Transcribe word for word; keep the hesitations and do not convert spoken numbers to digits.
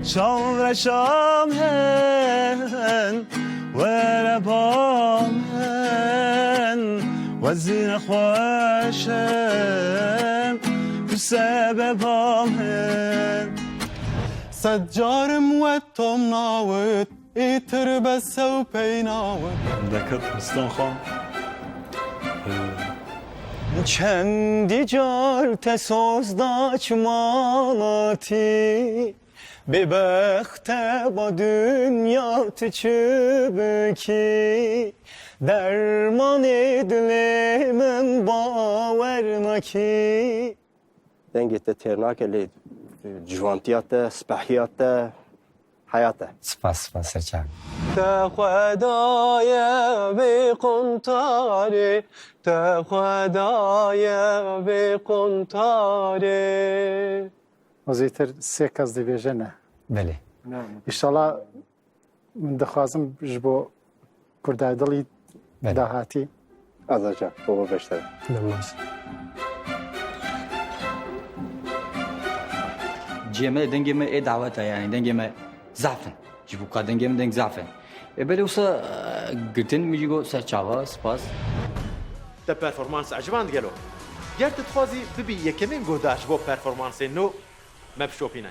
Çav reşa min, were ba min, we zî nexweş im, tu sebeba min. Sed carim we tom nawit, îtir bes ew pey nawit. Deket Ristan Xan. Çendî car te soz da çi malatî, bêbext e ba dinya tu çi bikî, dermanê dilê min bawer nakî. Dengê te têr nake lê ciwantiya te, spehiya te, heya te. Spas, spas, serçav. Te xwedaye vê quntarê, te xwedaye vê quntarê. Ez ê tir sê kes dibêje ne. Belê. Înşallah min dixwazim ji bo Kurda dilî Belê. dahatî. Azaca, baba beştere. Demaz. Cê me, dengê me ê dawet e, yani dengê me zaf in. Ji bo ka dengê me deng zaf in. E, belê wisa, e, girtin min jî got ser çava, spas. Te performans eciband gelo. Ger tu dixwazî bibî yekemîn guhdar ji bo performansên nû, me bişopîne.